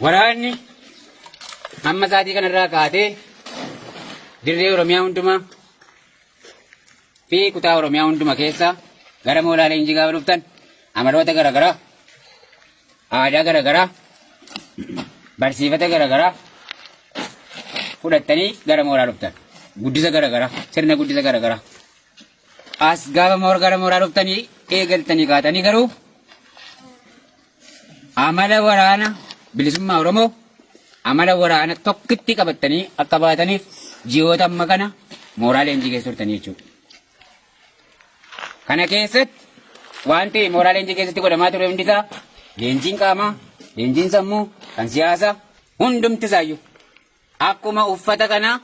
Waraanni amma sa'aatii kanarraa kaatee dirree Oromiyaa hundumaa fi kutaa Oromiyaa hunduma keessa gara mooraa leenjii gaafa dhuftan amaloota garaagaraa, aadaa garaagaraa, barsiifata garaagaraa fudhattanii gara mooraa dhuftan. Guddisa garaagaraa, sirna guddisa garaagaraa. As gaafa moora gara mooraa dhuftanii eegaltanii kaatanii garuu amala waraana bilisummaa Oromoo amala waraana tokkitti qabattanii akka baataniif ji'oota amma kana mooraa leenjii keessa turtanii jechuudha. Kana keessatti wanti mooraa leenjii keessatti godhamaa ture hundisaa leenjiin qaamaa, leenjiin sammuu, kan siyaasaa hundumti isaayyuu akkuma uffata kanaa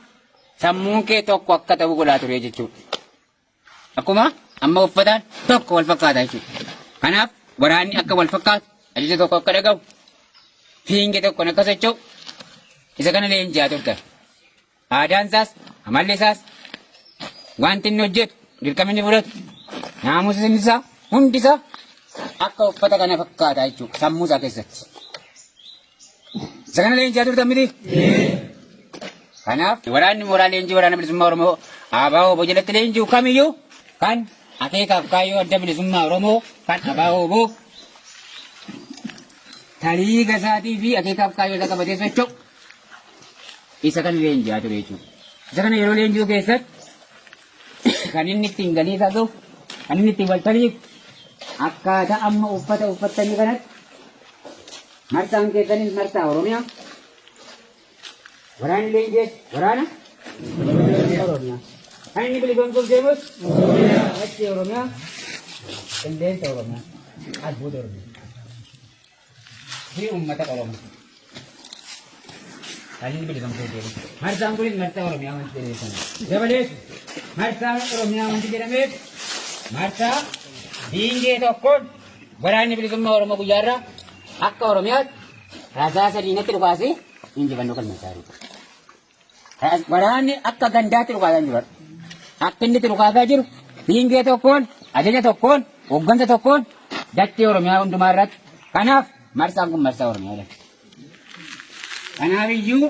sammuun kee tokko akka ta'u godhaa ture jechuudha. Akkuma amma uffataan tokko wal fakkaata jechuudha. Kanaaf waraanni akka wal fakkaatu, ajaja tokko akka dhaga'u, fiingee tokkoon akka socho'u isa kana leenji'aa turtan. Aadaan isaas, amalli isaas, wanti inni hojjetu, dirqama inni fudhatu, naamusa isaa hundi isaa akka uffata kana fakkaata jechuudha sammuu isaa keessatti. Isa kana leenji'aa turtan miti? Kanaaf waraanni mooraa leenjii waraana bilisummaa Oromoo ABO WBO jalatti leenji'u kamiyyuu kan akeekaaf kaayyoo adda bilisummaa Oromoo kan ABO WBO taliiga isaatii fi akeekaaf kaayyoo isaa qabatee socho'u isa kana leenji'aa ture jechuudha. Isa kana yeroo leenji'u keessatti kan inni ittiin galii isaa ga'u, kan inni ittiin wal taliigu akkaataa amma uffata uffattanii kanatti marsaan keessanis marsaa Oromiyaa waraanni leenji'es waraana Oromiyaa. Kan inni bilisoomsuuf deemus dachee Oromiyaa, qilleensa Oromiyaa, albuuda Oromiyaa fi uummata Oromoo. Kan inni bilisoomsuuf deemu. Marsaan kunis marsaa Oromiyaa wanti jedhameef sana. Dabalees marsaa Oromiyaa wanti jedhameef marsaa diingee tokkoon waraanni bilisummaa Oromoo guyyaarraa akka Oromiyaatti rasaasa diinatti dhukaasee injifannoo galmeessaa jiru. Waraanni akka gandaatti dhukaasaa jiru. Akka inni itti dhukaasaa jiru fiingee tokkoon, ajaja tokkoon, hooggansa tokkoon dachee Oromiyaa hundumaa irratti. Kanaaf marsaan kun marsaa Oromiyaadha. Kanaaf iyyuu